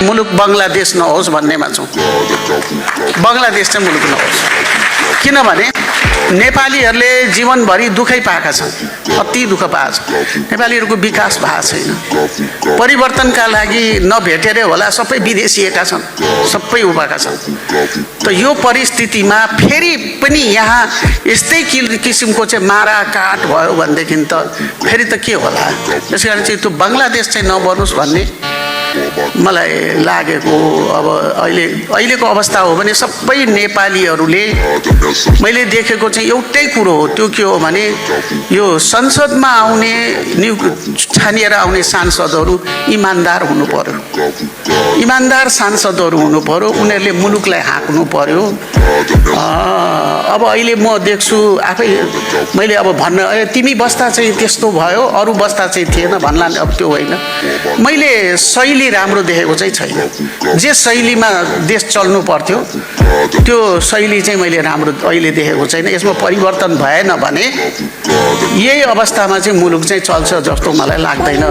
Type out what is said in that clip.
मुलुक बङ्गलादेश नहोस् भन्नेमा छौँ। बङ्गलादेश चाहिँ मुलुक नहोस्, किनभने नेपालीहरूले जीवनभरि दुःखै पाएका छन्, अति दुःख पाएका छन्। नेपालीहरूको विकास भएको छैन। परिवर्तनका लागि नभेटेरै होला सबै विदेशिएका छन्, सबै उभाएका छन्। त यो परिस्थितिमा फेरि पनि यहाँ यस्तै किसिमको चाहिँ मारा काट भयो भनेदेखि त फेरि त के होला। त्यस कारण चाहिँ त्यो बङ्गलादेश चाहिँ नबनोस् भन्ने मलाई लागेको। अब अहिलेको अवस्था हो भने सबै नेपालीहरूले मैले देखेको चाहिँ एउटै कुरो हो, त्यो के हो भने यो संसदमा आउने छानिएर आउने सांसदहरू इमान्दार हुनु पर्यो, इमान्दार सांसदहरू हुनु पर्यो, उनीहरूले मुलुकलाई हाँक्नु पर्यो। अब अहिले म देख्छु आफै, मैले अब भन्न तिमी बस्दा चाहिँ त्यस्तो भयो, अरू बस्दा चाहिँ थिएन भन्ला, अब त्यो होइन। मैले शैली राम्रो देखेको चाहिँ छैन। जे शैलीमा देश चल्नु पर्थ्यो त्यो शैली चाहिँ मैले राम्रो अहिले देखेको छैन। यसमा परिवर्तन भएन भने यही अवस्थामा चाहिँ मुलुक चाहिँ चल्छ जस्तो मलाई लाग्दैन।